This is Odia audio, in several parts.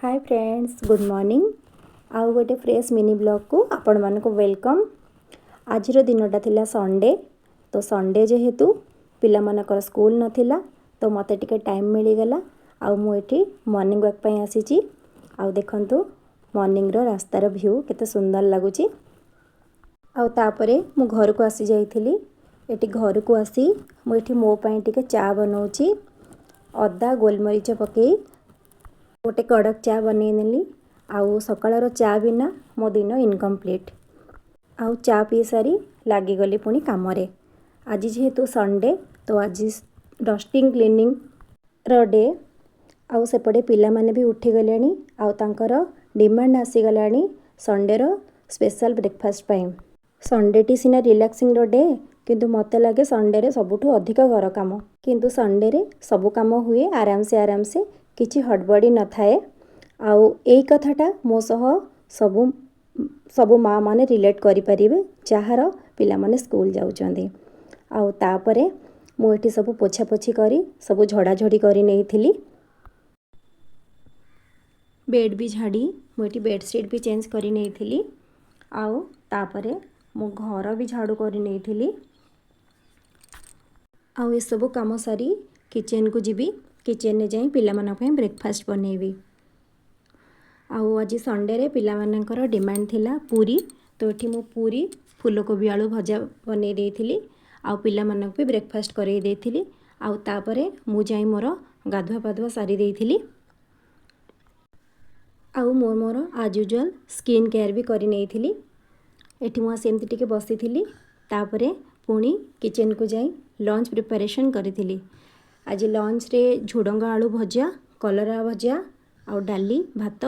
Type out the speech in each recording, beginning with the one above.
ହାଏ ଫ୍ରେଣ୍ଡସ୍, ଗୁଡ଼୍ ମର୍ଣ୍ଣିଂ। ଆଉ ଗୋଟେ ଫ୍ରେଶ୍ ମିନି ବ୍ଲଗ୍କୁ ଆପଣମାନଙ୍କୁ welcome. ଆଜିର ଦିନଟା ଥିଲା ସଣ୍ଡେ। ତ ସଣ୍ଡେ ଯେହେତୁ ପିଲାମାନଙ୍କର ସ୍କୁଲ ନଥିଲା, ତ ମୋତେ ଟିକେ ଟାଇମ୍ ମିଳିଗଲା ଆଉ ମୁଁ ଏଠି ମର୍ଣ୍ଣିଂ ୱାକ୍ ପାଇଁ ଆସିଛି। ଆଉ ଦେଖନ୍ତୁ, ମର୍ଣ୍ଣିଂର ରାସ୍ତାର ଭ୍ୟୁ କେତେ ସୁନ୍ଦର ଲାଗୁଛି। ଆଉ ତାପରେ ମୁଁ ଘରକୁ ଆସି ଯାଇଥିଲି। ଏଠି ଘରକୁ ଆସି ମୁଁ ଏଠି ମୋ ପାଇଁ ଟିକେ ଚା ବନଉଛି। ଅଦା, ଗୋଲମରିଚ ପକାଇ ଗୋଟେ କଡ଼କ ଚା ବନେଇ ନେଲି। ଆଉ ସକାଳର ଚା ବିନା ମୋ ଦିନ ଇନକମ୍ପ୍ଲିଟ୍। ଆଉ ଚା ପିଇ ସାରି ଲାଗିଗଲି ପୁଣି କାମରେ। ଆଜି ଯେହେତୁ ସଣ୍ଡେ, ତ ଆଜି ଡଷ୍ଟିଂ, କ୍ଲିନିଂର ଡେ। ଆଉ ସେପଟେ ପିଲାମାନେ ବି ଉଠିଗଲେଣି ଆଉ ତାଙ୍କର ଡିମାଣ୍ଡ ଆସିଗଲାଣି ସଣ୍ଡେର ସ୍ପେଶାଲ୍ ବ୍ରେକଫାଷ୍ଟ ପାଇଁ। ସଣ୍ଡେଟି ସିନା ରିଲାକ୍ସିଂର ଡେ, କିନ୍ତୁ ମୋତେ ଲାଗେ ସଣ୍ଡେରେ ସବୁଠୁ ଅଧିକ ଘର କାମ। କିନ୍ତୁ ସଣ୍ଡେରେ ସବୁ କାମ ହୁଏ ଆରାମସେ ଆରାମସେ, କିଛି ହଡ଼ବଡ଼ି ନଥାଏ। ଆଉ ଏଇ କଥାଟା ମୋ ସହ ସବୁ ସବୁ ମା' ମାନେ ରିଲେଟ୍ କରିପାରିବେ, ଯାହାର ପିଲାମାନେ ସ୍କୁଲ ଯାଉଛନ୍ତି। ଆଉ ତାପରେ ମୁଁ ଏଠି ସବୁ ପୋଛାପୋଛି କରି, ସବୁ ଝଡ଼ାଝଡ଼ି କରି ନେଇଥିଲି। ବେଡ଼୍ ବି ଝାଡ଼ି ମୁଁ ଏଠି ବେଡ଼ସିଟ୍ ବି ଚେଞ୍ଜ କରି ନେଇଥିଲି। ଆଉ ତାପରେ ମୁଁ ଘର ବି ଝାଡ଼ୁ କରି ନେଇଥିଲି। ଆଉ ଏସବୁ କାମ ସାରି କିଚେନ୍କୁ ଯିବି। କିଚେନ୍ରେ ଯାଇ ପିଲାମାନଙ୍କ ପାଇଁ ବ୍ରେକଫାଷ୍ଟ ବନେଇବି। ଆଉ ଆଜି ସଣ୍ଡେରେ ପିଲାମାନଙ୍କର ଡିମାଣ୍ଡ ଥିଲା ପୁରୀ। ତ ଏଠି ମୁଁ ପୁରୀ, ଫୁଲକୋବି ଆଳୁ ଭଜା ବନେଇ ଦେଇଥିଲି ଆଉ ପିଲାମାନଙ୍କୁ ବି ବ୍ରେକଫାଷ୍ଟ କରେଇ ଦେଇଥିଲି। ଆଉ ତାପରେ ମୁଁ ଯାଇ ମୋର ଗାଧୁଆ ପାଧୁଆ ସାରି ଦେଇଥିଲି। ଆଉ ମୁଁ ମୋର ଆଜ୍ ୟୁଜୁଆଲ୍ ସ୍କିନ୍ କେୟାର୍ ବି କରି ନେଇଥିଲି। ଏଠି ମୁଁ ଆସି ଏମିତି ଟିକେ ବସିଥିଲି। ତାପରେ ପୁଣି କିଚେନ୍କୁ ଯାଇ ଲଞ୍ଚ ପ୍ରିପାରେସନ୍ କରିଥିଲି। ଆଜି ଲଞ୍ଚରେ ଝୁଡ଼ଙ୍ଗ ଆଳୁ ଭଜା, କଲରା ଭଜା ଆଉ ଡାଲି, ଭାତ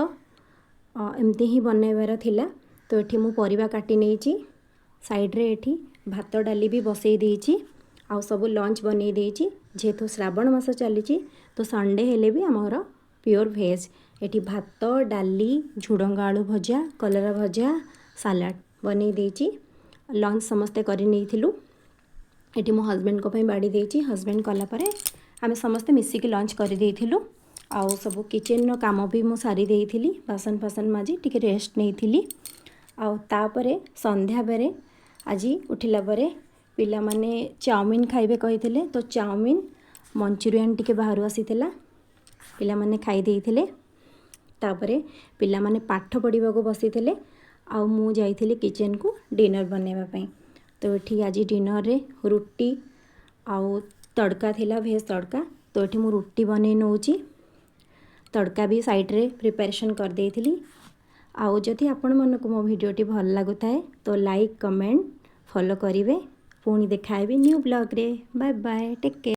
ଏମିତି ହିଁ ବନେଇବାର ଥିଲା। ତ ଏଠି ମୁଁ ପରିବା କାଟି ନେଇଛି। ସାଇଡ଼୍ରେ ଏଠି ଭାତ, ଡାଲି ବି ବସେଇ ଦେଇଛି ଆଉ ସବୁ ଲଞ୍ଚ ବନେଇ ଦେଇଛି। ଯେହେତୁ ଶ୍ରାବଣ ମାସ ଚାଲିଛି, ତ ସଣ୍ଡେ ହେଲେ ବି ଆମର ପିଓର ଭେଜ୍। ଏଠି ଭାତ, ଡାଲି, ଝୁଡ଼ଙ୍ଗ ଆଳୁ ଭଜା, କଲରା ଭଜା, ସାଲାଡ଼ ବନେଇ ଦେଇଛି। ଲଞ୍ଚ ସମସ୍ତେ କରି ନେଇଥିଲୁ। ଏଠି ମୋ ହଜବେଣ୍ଡଙ୍କ ପାଇଁ ବାଡ଼ି ଦେଇଛି। ହଜବେଣ୍ଡ କଲା ପରେ ଆମେ ସମସ୍ତେ ମିଶିକି ଲଞ୍ଚ କରିଦେଇଥିଲୁ। ଆଉ ସବୁ କିଚେନ୍ର କାମ ବି ମୁଁ ସାରି ଦେଇଥିଲି। ବାସନ ଫାସନ ମାଜି ଟିକେ ରେଷ୍ଟ ନେଇଥିଲି। ଆଉ ତାପରେ ସନ୍ଧ୍ୟା ଆଜି ଉଠିଲା ପରେ ପିଲାମାନେ ଚାଉମିନ ଖାଇବେ କହିଥିଲେ, ତ ଚାଉମିନ, ମଞ୍ଚୁରିଆନ୍ ଟିକେ ବାହାରୁ ଆସିଥିଲା, ପିଲାମାନେ ଖାଇ ଦେଇଥିଲେ। ତାପରେ ପିଲାମାନେ ପାଠ ପଢ଼ିବାକୁ ବସିଥିଲେ ଆଉ ମୁଁ ଯାଇଥିଲି କିଚେନ୍କୁ ଡିନର୍ ବନେଇବା ପାଇଁ। ତ ଏଠି ଆଜି ଡିନର୍ରେ ରୁଟି ଆଉ ତଡ଼କା ଥିଲା, ଭେଜ୍ ତଡ଼କା। ତ ଏଠି ମୁଁ ରୁଟି ବନେଇ ନେଉଛି। ତଡ଼କା ବି ସାଇଡ଼୍ରେ ପ୍ରିପାରେସନ୍ କରିଦେଇଥିଲି। ଆଉ ଯଦି ଆପଣମାନଙ୍କୁ ମୋ ଭିଡ଼ିଓଟି ଭଲ ଲାଗୁଥାଏ, ତ ଲାଇକ୍, କମେଣ୍ଟ, ଫଲୋ କରିବେ। ପୁଣି ଦେଖା ହେବି new ବ୍ଲଗ୍ରେ। Bye bye, take care.